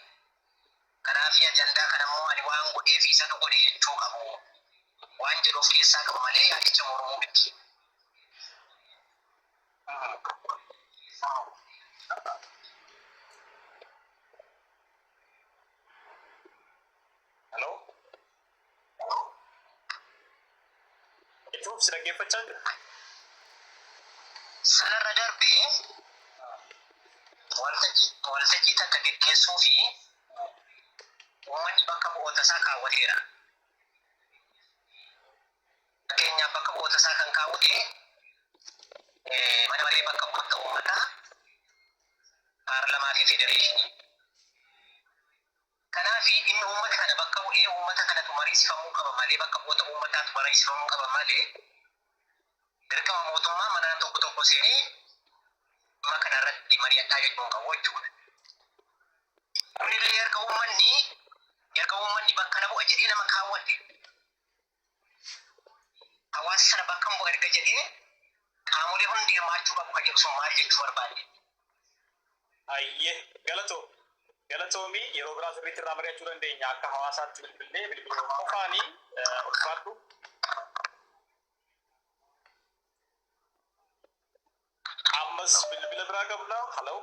Kanaaf ajandaa kana immoo ani waan godheef isatu godhe jechuu qabu waan jedhu of keessaa qaba malee yaadicha mormuu miti. Hello? Itti si dhaggeeffachaa jira. Sanarra darbee waltajjii takka geggeessuu fi uummanni bakka bu'oota isaa kaawwateera. Fakkeenyaaf, bakka bu'oota isaa kan kaawwate mana maree bakka bu'oota uummataa, paarlamaa fi federeeshinii. Kanaaf inni uummata kana bakka bu'ee uummata kanatu mariisifamuu qaba malee, bakka bu'oota uummataatu mariisifamuu qaba malee, dirqama mootummaa manaan tokko tokko seenee dhimma kana irratti mari'ataa jechuun qabu jechuudha. Kunillee erga uummanni bakka na bu'a jedhee nama kaawwate, hawaasa sana bakka bu'a erga jedhee, qaamolee hundi hirmaachuu qabu kan jedhu sun maal jechuu barbaade? Hayyee, galatoo. Galatoomii, yeroo biraa sirriitti irraa mari'achuu dandeenya. Akka hawaasaatti bilbillee bilbiluu qofaanii ulfaadhu. Ammas bilbila biraa qabna. Hello.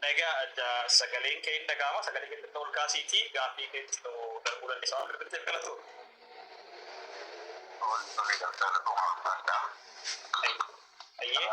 Nagaa, sagaleen kee hin dhaga'ama. Sagalee kee xinnoo ol kaasiitii gaaffii keetti nu darbuu dandeessa. Waan bilbilteef galatoomii. Ayyee.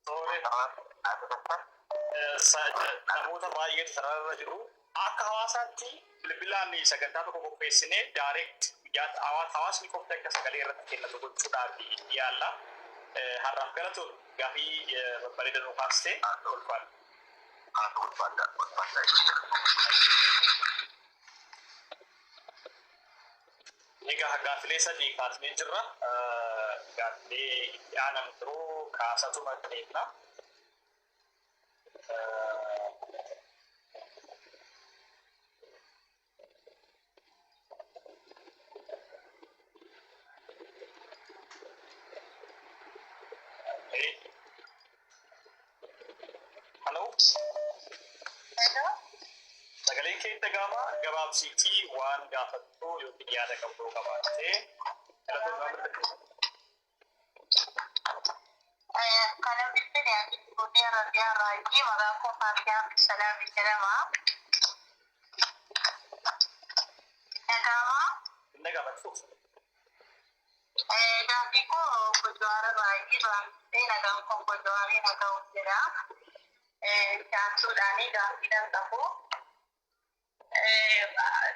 Tole. Namoota baay'eetu sarara jiru. Akka hawaasaatti bilbilaan sagantaa tokko qopheessinee direct hawaasni qofti akka sagalee irratti kennatu gochuudhaaf yaalla. Har'aaf galatoon, gaafii babbareeda nu kaastee ulfaadha. Egaa gaaffilee sadii kaasnee jirra. Gaaffilee itti aanan biroo kaasatuma deemna. Hello. Hello. Sagaleen kee dhaga'ama, gabaabsiitii waan gaafattu yookiin yaada qabdu qabaattee galatoon. Kana bilbile Saudi Arabiyaa irraa, maqaan koo Faatiyaa Abdusalaam jedhama. Dhaga'ama. Dhaga'ama. Gaaffii koo obbo Jawaar irraa, duraan nagaan koo obbo Jawaarii naga'uuf jedha. Jaarsuudhaanii gaaffiidhaan qabu.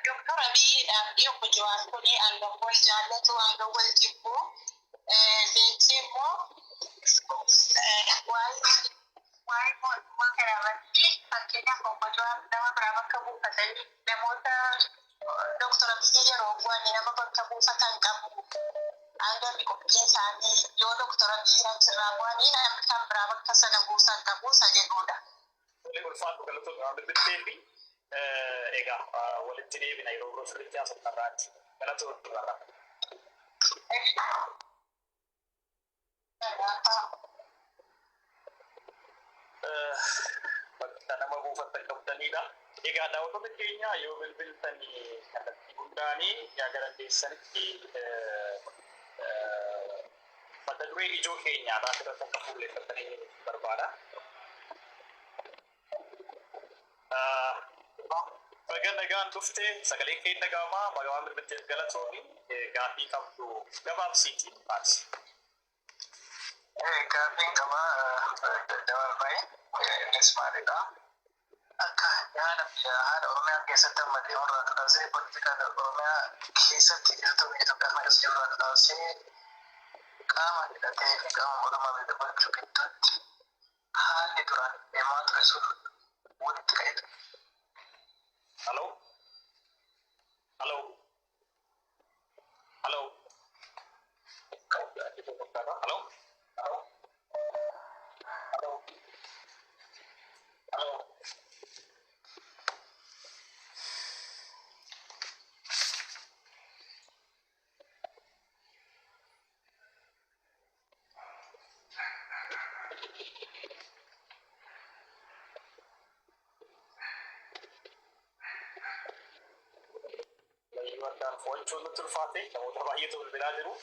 Doktor Abiyyiidhaaf fi obbo Jawaar kuni hangam wal jaallatu, hangam wal jibbu? Beeksee immoo waa'ee mootummaa kana irratti, fakkeenyaaf obbo Jawaar nama biraa bakka buufatanii, namoota Doktor Abiyyi yeroo bu'an nama bakka buufatan qabu. Hangami qophiin isaanii yoo Doktor Abiyyi achirraa bu'anii namni kan biraa bakka sana buusan qabu isa jedhudha. Tole, ulfaadhu, galatoon waan bilbiltee fi egaa walitti deebina yeroo biroo sirriitti haasofna irraati. Galatoon irraa. Bakka nama buufattan qabdanidha. Egaa daawwattoota keenya, yoo bilbiltanii kallattii hundaanii yaa gara keessanitti mata duree ijoo keenyaa irratti akka fuulleeffatanii barbaada. Baga nagaan dhufte, sagaleen kee dhaga'ama, maqaan bilbilteef galatoomi, gaaffii qabdu gabaabsiitiin baasi. Gaaffiin qaba Jawaar baay'ee, innis maalidha? Akka haala biyya haala Oromiyaa keessatti amma deemurraa kaasee, poolitikaa Oromiyaa keessatti jirtu, biyya Itoophiyaa keessa jirurraa kaasee, qaama hidhatee fi qaama mootummaa biyya bulchu gidduutti haalli duraan deemaa ture sun walitti ka'e. Hello? Hello? Hello? Hello? Hello? Hello? Hello? Fo'achuun nutti ulfaate, namoota baay'eetu bilbilaa jiru.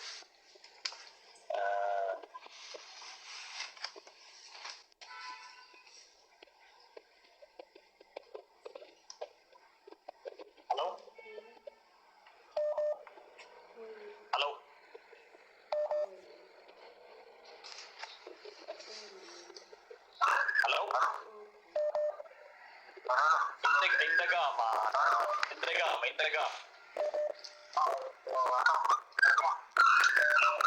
Hello? Hello? Hello? Hin dhaga'ama. Hin dhaga'ama. Hin dhaga'ama.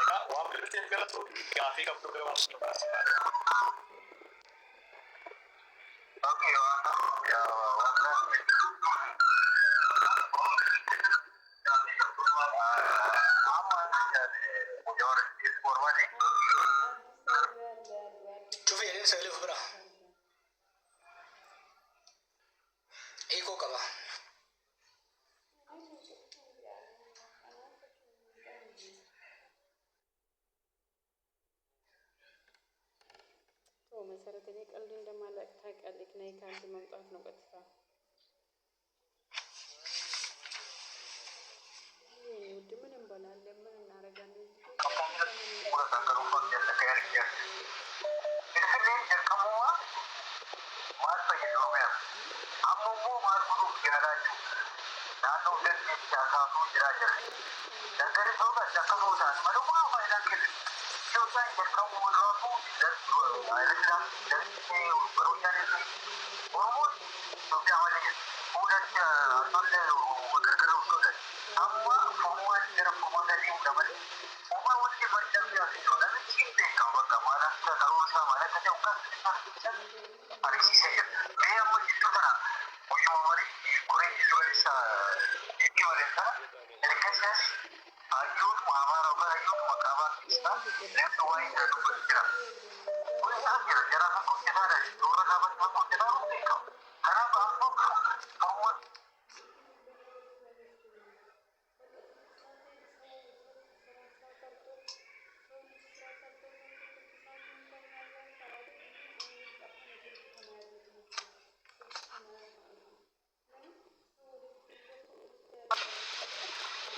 Egaa waan bilbilteef galatu, gaaffii qabdu gabaabsuu barbaada. Cufi jedheen sagalee of bira. Hiikoo qaba. መሰረት፣ እኔ ቀልድ እንደማላውቅ ታውቂያለሽ። ነይ ከአንድ መምጣት ነው ቀጥታ። የኔ ውድ ምን እንበላለን? ምን እናደርጋለን?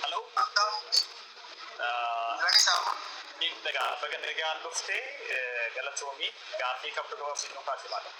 Hello? Hin dhaga'ama. Baga nagaan dhuftee, galatoomii, gaaffii qabdu gabaabsii nu kaasi maala.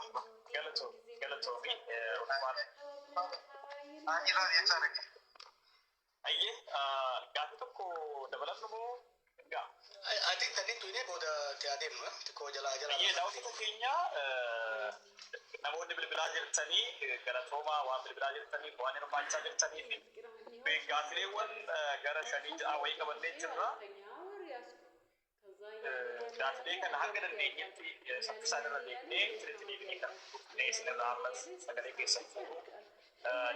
Galatoomii, galatoomii, galatoomii. Ulfaata. Ayyee, gaaffii tokko dabalatnu moo egaa? I think kanneen tuyinee booda itti adeemnu xiqqoo jalaa jalaa. Ayyee, daawwattoota keenya, namoonni bilbilaa jirtanii galatoomaa, waan bilbilaa jirtanii, waan hirmaachaa jirtanii fi gaaffileewwan gara shanii ja'a wayii qabannee jirra. Gaaffilee kana hanga dandeenyetti saffisaan irra deemnee sirriitti deebinee kan dhufnee isinirraa ammas sagalee keessan fuudhu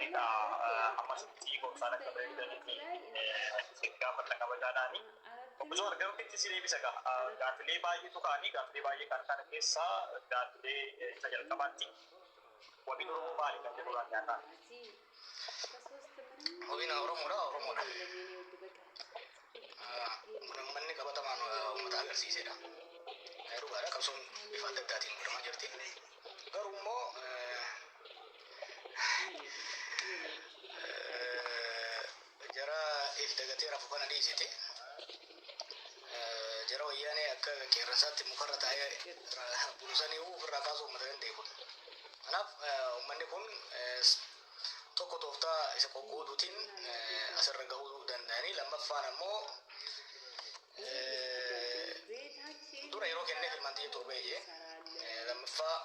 ni ta'a. Ammasitti gorsaan akka bareedanii fi isin gaafatan kabajaadhaani. Obbo Jawar, garuutti si deebisa ga'a. Gaaffilee baay'eetu ka'anii, gaaffilee baay'ee kan kana keessaa gaaffilee isa jalqabaatti. Wabiin Oromoo maali kan jedhurraa nyaataa? Wabiin Oromoodha, Oromoodha. Kun uummanni qabatamaan uummata agarsiisedha. Dhugaadha, qabsoon bifa adda addaatiin godhamaa jirti. Garuu immoo jara if dagatee rafu kana dhiisite, jara Wayyaanee akka qeerransaatti mukarra taa'ee bulusanii ofirraa kaasuu uummata danda'e kun. Kanaaf uummanni kun tokko tooftaa isa qoqqooduutiin asirra gahuu danda'anii, lammaffaan ammoo dura yeroo kennee filmaantii torba ijee, lammaffaa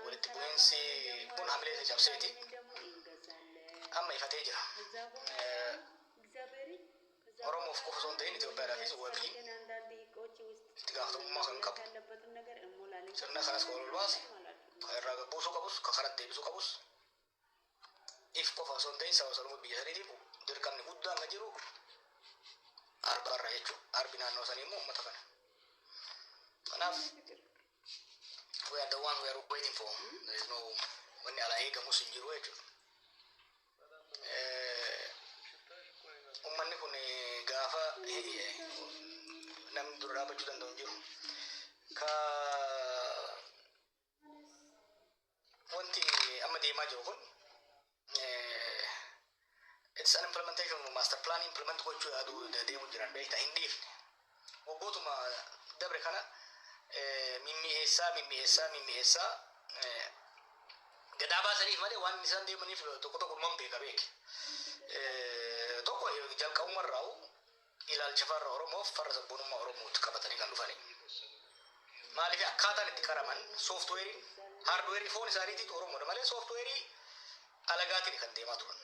walitti bu'iinsi kun hamilee isa cabseeti amma ifatee jira. Oromoof qofa osoo hin ta'in Itoophiyaadhaafis wabii itti gaafatamummaa kan qabu, sirna kanas kan ol baase, kan irraa buusuu qabus, kan karatti deebisuu qabus if qofa osoo hin ta'in saba sablammoota biyya saniitiif dirqamni guddaan kan jiru arbaarra jechuudha. Arbi naannoo sanii immoo uummata kana. Kanaaf we are the one we are waiting for. There is no wanni alaa eegamus hin jiru jechuudha. Uummanni kun gaafa namni dura dhaabbachuu danda'u hin jiru. Ka wanti amma deemaa jiru kun it's an implementation of master plan implement gochuu yaaduu deemu jiran beektaa hin dhiifne. Waggootuma dabre kana mimmi'eessaa mimmi'eessaa mimmi'eessaa gadaa baasaniif malee waan isaan deemaniif tokko tokko man beeka beeke. Tokko jalqabumarraa'u ilaalcha farra Oromoof farra sabboonummaa Oromootti qabatanii kan dhufani. Maaliif akkaataan itti qaraman softwareiin hardwareii foon isaaniitiitu Oromoodha malee softwareii alagaatiin kan deemaa turan.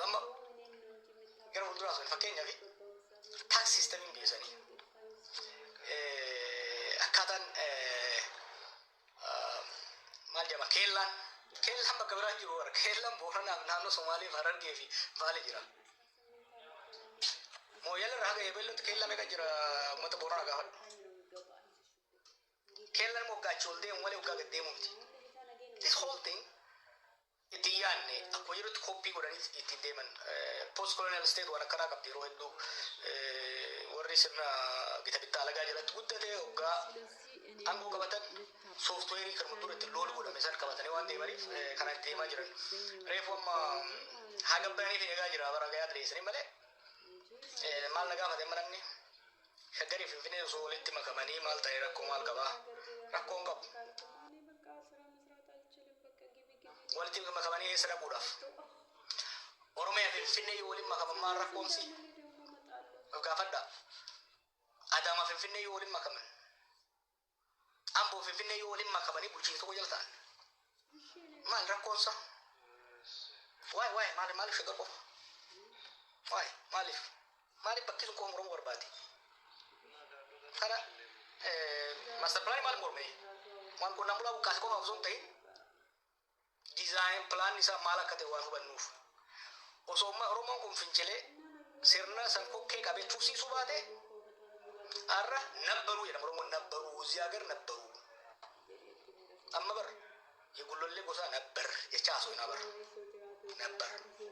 Amma gara fuulduraa sun fakkeenyaaf tax systemiin biyya sanii akkaataan maal jedhama, keellaan bakka biraa jiru warra keellaan Booranaaf naannoo Somaaliif Harargee fi Baale jira. Mooyyala irraa haga Ebeellotti keellaa meeqa jira, uummata Booranaa gaafadhu. Keellaan immoo achi ol deemu malee waggaa gad deemu miti. This whole thing itti yaadne akkuma jirutti copy godhanii ittiin deeman. Post colonial state waan akkanaa qabdi. Yeroo hedduu warri sirna gita bittaa alagaa jalatti guddate waggaa aangoo qabatan softwareii kan dura itti loolu godhame san qabatanii waan deemaniif kana itti deemaa jiran. Reefu amma haa gabbaraniif eegaa jira bara gayaa dhiyeessanii malee maal na gaafate amma namni Shaggarii Finfinnee osoo walitti makamanii maal ta'e, rakkoo maal qabaa? Rakkoo hin qabu. Walitti makamanii eessa dhaquudhaaf? Oromiyaa fi Finfinnee yoo waliin makaman maal rakkoonsi? Of gaafadha. Adaamaa Finfinnee yoo waliin makaman, Amboo Finfinnee yoo waliin makamanii bulchiinsa tokko jala ta'an, maal rakkoonsa? Waay waay, maaliif maaliif Shaggar qofa? Waay, maaliif maaliif bakki sun qofa Oromoo barbaade? Kana master plan maal morme? Waan qonnaan bulaa buqqaase qofa osoo hin ta'in design plan isaa maal akka ta'e waan hubannuuf. Osoo Oromoon kun fincilee sirna san kokkee qabee tursiisuu baate har'a nabbaruu jedhama. Oromoon nabbaruu እዚህ ሀገር ነበሩ. Amma bar የጉሎሌ ጎሳ ነበር jecha haasoo bar ነበር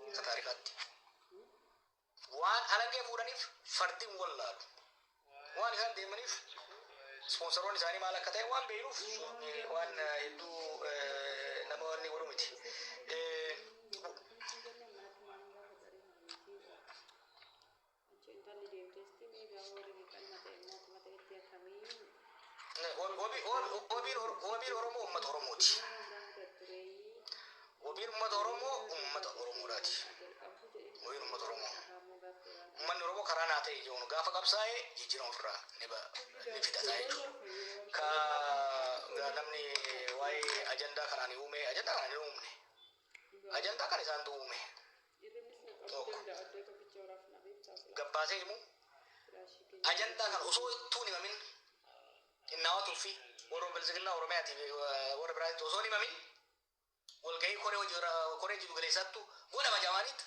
akka taarikaatti. Waan alangee fuudhaniif fardiin wallaalu. Waan isaan deemaniif sponsoroonni isaanii maal akka ta'e waan beeknuuf waan hedduu nama wanni godhu miti. Wabiin Oromoo uummata Oromooti. Wabiin uummata Oromoo uummata Oromoodhaati. Wabiin uummata Oromoo. Uummanni Oromoo karaa naa ta'e jiruun gaafa qabsaa'ee jijjiirama ofirraa ni fidata jechuudha. Ka namni waa'ee ajandaa kanaan uume, ajandaa kanaan hin uumne. Ajandaa kana isaantu uume. Tokko. Gabbaasee himu ajandaa kana osoo ittuu hin himamin innaawwatuu fi warra bilisiginaa Oromiyaatii fi warra biraatti osoo hin himamin walgahii koree hojii koree jiddu galeessattu godhama jamaanitti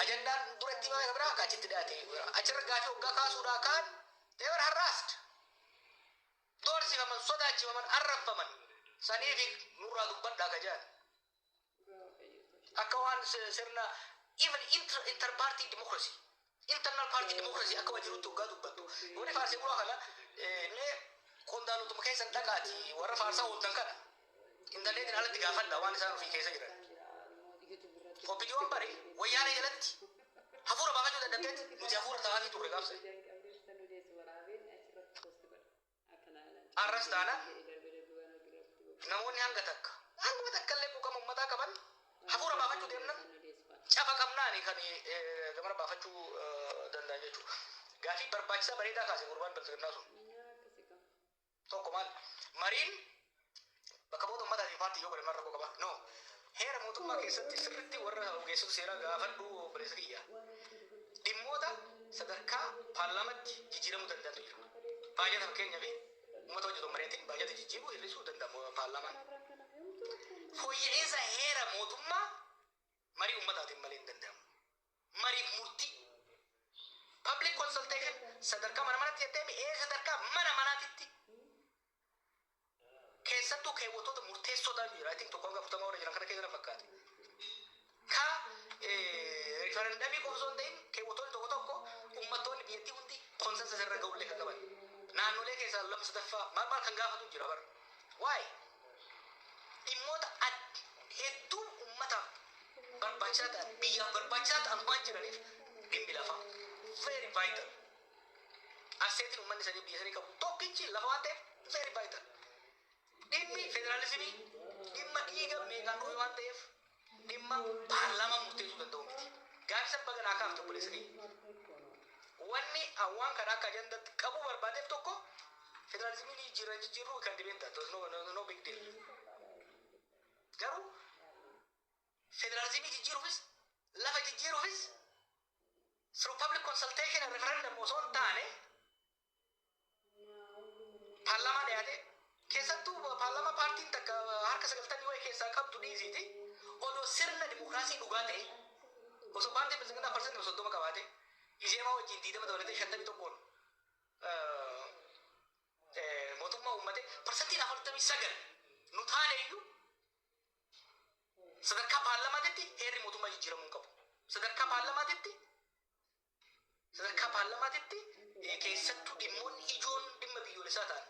ajandaan duratti himame biraa akka achitti dhiyaate achirra gaafii hoggaa kaasuudhaa kaan they were harassed, doorsifaman, sodaachifaman, arrabfaman. Saniifi nurraa dubbadhaa ka jedhan akka waan sirna even inter party democracy Internal party democracy akka wajirutti hoggaa dubbattu. Warri faarsee bulaa kana mee qondaalotuma keessan dhaqaati warra faarsaa ooltan kana intarneetiin alatti gaafadha waan isaan ofii keessa jiran. OPDOn bare Wayyaanee jalatti hafuura baafachuu dadhabdeet nuti hafuura ta'aatii turre gaafsa. Arras taanaan namoonni hanga takka hanguma takka illee quuqama uummataa qaban hafuura baafachuu deemnan cafa qabnaani kan gamana baafachuu danda'an jechuudha. Gaafii barbaachisaa bareedaa kaase gurbaan bilxiginnaa sun. Tokko maal, mariin bakka bu'oota uummataa fi paartii yoo godhe maal rakkoo qaba? No. Heera mootummaa keessatti sirriitti warra ogeessota seeraa gaafadhu, obboleessa kiyya. Dhimmoota sadarkaa paarlaamaatti jijjiiramuu danda'antu jira. Baajata fakkeenyaa fi uummata hojjetu mari'atiin baajata jijjiiruu hir'isuu danda'a paarlaamaan. Fooyya'insa heera mootummaa marii uummataatiin malee hin danda'amu. Mariif murtii. Public consultation sadarkaa mana manatti jettee ee sadarkaa mana manaatitti keessattuu keewwattoota murteessoo ta'an jira. I think 1 hanga 40 warra jiran kana keessa na fakkaate. Ka referendamii qofa osoo hin ta'in keewwattoonni tokko tokko uummattoonni biyyattii hundi consensus irra ga'ullee kan qaban. Naannolee keessaa lama sadaffaa maal maal kan gaafatu jira bara. Waa'ee dhimmoota hedduu uummataaf barbaachisaa ta'an, biyyaaf barbaachisaa ta'an waan jiraniif, dhimmi lafaa very vital. Assetiin uummanni sanii biyya sanii qabu tokkichi lafa waan ta'eef very vital. Dhimmi federaalizimii dhimma dhiiga meeqaan dhufe waan ta'eef dhimma paarlaamaa murteessuu danda'u miti. Gaafii sabba ganaa kaafte, obboleessa kiyya. Wanni awwaan kana akka ajandaatti qabuu barbaadeef tokko federaalizimiin jijjiirra jijjiirruu kan dibeen taatu no, no big deal. Garuu federaalizimii jijjiiruufis lafa jijjiiruufis through public consultation and referendum osoo hin taane paarlaamaa dhiyaate, keessattuu paarlaamaa paartiin takka harka 90 wayii keessaa qabdu dhiisiiti, odoo sirna dimokiraasii dhugaa ta'e, osoo paartiin bilxiginnaa 30% qabaate, Izeemaa wajjin 20 dabalatee 51n mootummaa uummate, 49% nu taane iyyuu sadarkaa paarlaamaatitti heerri mootummaa jijjiiramuu hin qabu. Sadarkaa paarlaamaatitti keessattuu dhimmoonni ijoon dhimma biyyoolessaa ta'an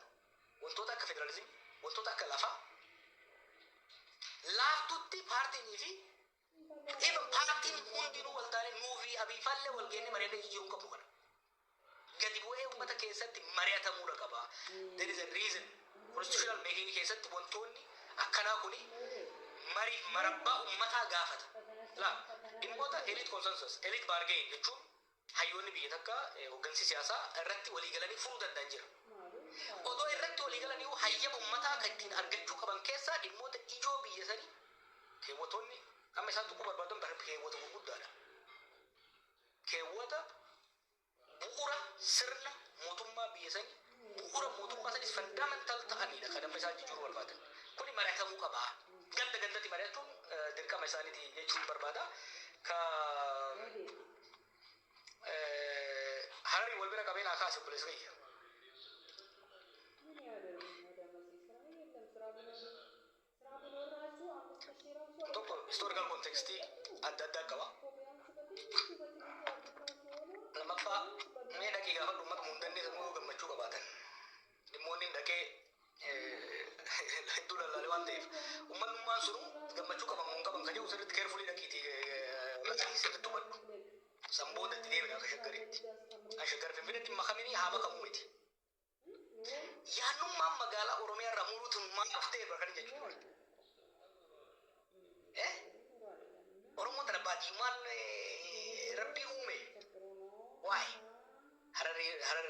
wantoota akka federaalizimii, wantoota akka lafaa laaftutti paartiinii fi even paartiin hundinuu wal taane nuu fi abiifallee wal geenne mari'annee jijjiiruu hin qabnu kana. Gadi bu'ee uummata keessatti mari'atamuudha qaba. There is a reason. Constitutional making keessatti wantoonni akkanaa kuni mariif marabbaa uummataa gaafata. La dhimmoota elite consensus, elite bargain jechuun hayyoonni biyya takka hooggansi siyaasaa irratti walii galanii furuu danda'an jira. Odoo irratti walii galanii hayyama uummataa kan ittiin argachuu qaban keessaa dhimmoota ijoo biyya sanii keewwatoonni amma isaan tuquu barbaadan bara keewwata gurguddaadha. Keewwata bu'uura sirna mootummaa biyya sanii, bu'uura mootummaa sanis fundamental ta'anidha kan amma isaan jijjiiruu barbaadan. Kuni mari'atamuu qaba. Ganda gandatti mari'achuun dirqama isaaniiti jechuun barbaada. Ka Hararii wal bira qabee naa kaase, obboleessa kiyya. Tokko historical contextii adda addaa qaba. Lammaffaa, mee dhaqee gaafadhu uummata mundannee sanuu gammachuu qabaatan. Dhimmoonni dhaqee hedduu lallaalee waan ta'eef uummanummaan sunu gammachuu qaban moo hin qaban kan jedhu sirriitti carefully dhaqiitii sirriitti hubadhu. San booda itti deebina akka Shaggaritti. Shaggar Finfinneetti makamanii haa makamuu miti. Yaannummaan magaalaa Oromiyaa irraa muruutu maal dhuftee bara kan jechuudha. Eh? Oromoon tana baadiyyummaan rabbii uume. Waa'ee Harar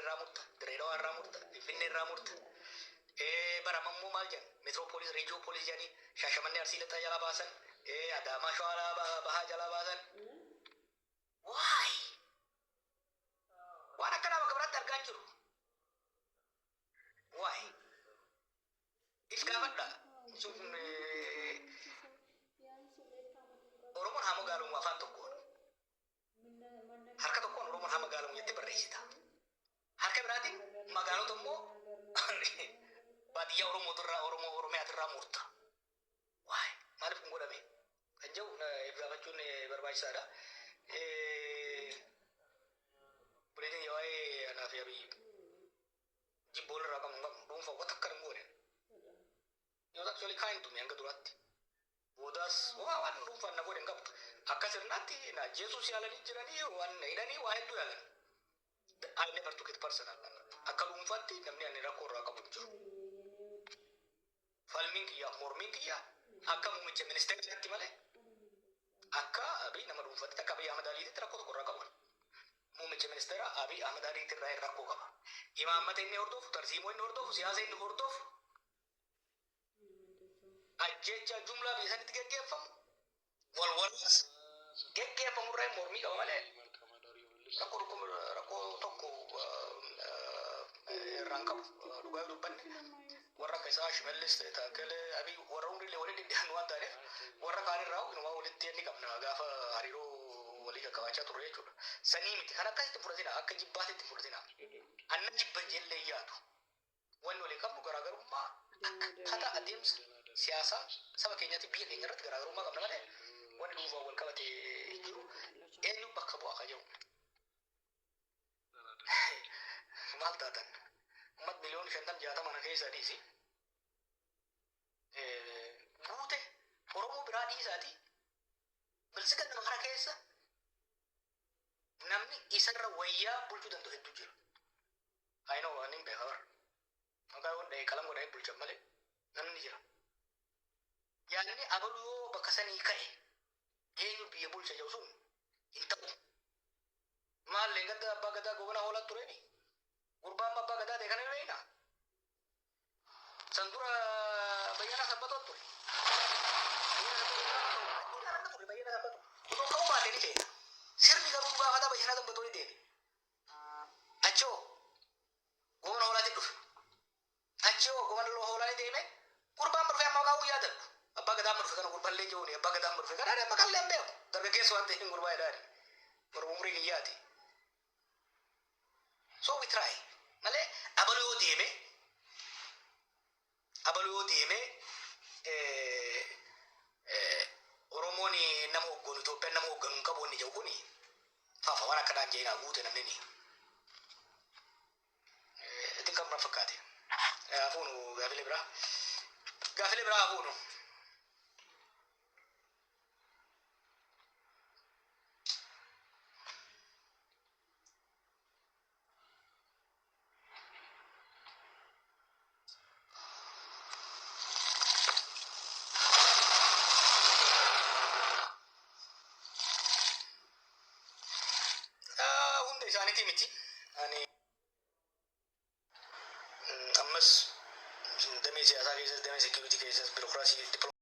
irraa murta, Dirree Dhawaa irraa murta, Finfinnee irraa murta. Bara ammoo maal jedhan? Metropolis, regiopolis jedhanii Shaashamannee Arsii Lixaa jalaa baasan, Adaamaa Shawaa Bahaa jalaa baasan. Waa'ee waan akkanaa bakka biraatti argaa hin jiru. Waa'ee if gaafadha. Sun Oromoon haa magaalamu afaan tokkoon. Harka tokkoon Oromoon haa magaalamu jettee barreessita. Harka biraatiin magaalota immoo baadiyyaa Oromootirraa, Oromoo Oromiyaatirraa murta. Waa'ee maaliif kun godhame? Kan jedhu if gaafachuun barbaachisaadha. Anaa fi Abiyyi jibboon irraa qabnu hin qabnu, dhuunfaa wanta akka hin goone. He was actually kind to me hanga duraatti. Boodaas waa waan dhuunfaan na godhe hin qabdu. Akka sirnaatti na ajjeesuus yaalanii jiranii, waan na hidhanii, waa hedduu yaalan. I never took it personal. Akka dhuunfaatti namni ani rakkoo irraa qabu hin jiru. Falmiin kiyya, mormiin kiyya akka muummicha ministeeraatti malee akka Abiy nama dhuunfaatti, akka Abiy Ahmad Aliititti rakkoo tokko irraa qabu. Muummicha ministeera Abiy Ahmad Aliitti irraa rakkoo qaba. Imaammata inni hordofu, tarsiimoo inni hordofu, siyaasa inni hordofu, ajjecha jumlaa biyya sanitti geggeeffamu, wal waraansa geggeeffamu irraa mormii qaba malee rakkoo tokko irraan qabu. Dhugaa yoo dubbanne, warra akka isaa Shimallis, Taakkalee, Abiy warra hundillee walitti dhiyaannu waan taaneef, warra kaan irraa inumaa walitti inni qabna gaafa hariiroo walii qaqqabaachaa turre jechuudha. Sanii miti, kan akkasitti fudhatina, akka jibbaatitti fudhatina. Anna jibba jellee yaadu. Wanni walii qabnu garaagarummaa akkaataa adeemsa siyaasaa saba keenyaatti, biyya keenya irratti garaagarummaa qabna malee wanni dhuunfaan wal qabate hin jiru. Eenyu bakka bu'aa kan jiru. Maal taatan? Ummat miliyoona 50-60 kana keessa dhiisi. Guute Oromoo biraa dhiisaati. Bilisiga nama kana keessa namni isarra wayyaa bulchuu danda'u hedduu jira. I know, ani hin beeka bara. Maqaa yoon dha'e qalam godhee bulchan malee namni jira. Yaadni abaluu yoo bakka sanii ka'e eenyu biyya bulcha jedhu sun hin ta'u. Maallee gadda abbaa gadaa Goobana Hoolaa tureeni. Gurbaan abbaa gadaa ta'e kana ni beekna. San dura Bayyanaa Sanbatoo ture. Bayyanaa Sanbatoo. Otoo ka'uu baatee ni feena. Sirni garuu gaafata Bayyanaa Sanbatoo ni deeme. Achoo Goobana Hoolaatti dhufe. Achoo Goobana Hoolaa ni deeme. Gurbaan dhufee amma maqaa guyyaa darbu. Abbaa gadaa dhufe kana, gurbaan illee jiruuni abbaa gadaa dhufe kana maqaan illee hin beeku. Dargaggeessa waan ta'eef gurbaa jedhaani. Morma umurii kiyyaati. So we try. Malee abaluu yoo deeme Oromoon nama hogganu, Itoophiyaan nama hogganu hin qabu inni jedhu kuni faafa waan akkanaan jeenaa guute namni ni. Itti kan fakkaate. Hafuunu gaafilee biraa. Gaafilee biraa hafuunu. Hunda isaaniitii miti. Ani ammas damee siyaasaa keessas, damee security keessas, biirokiraasii.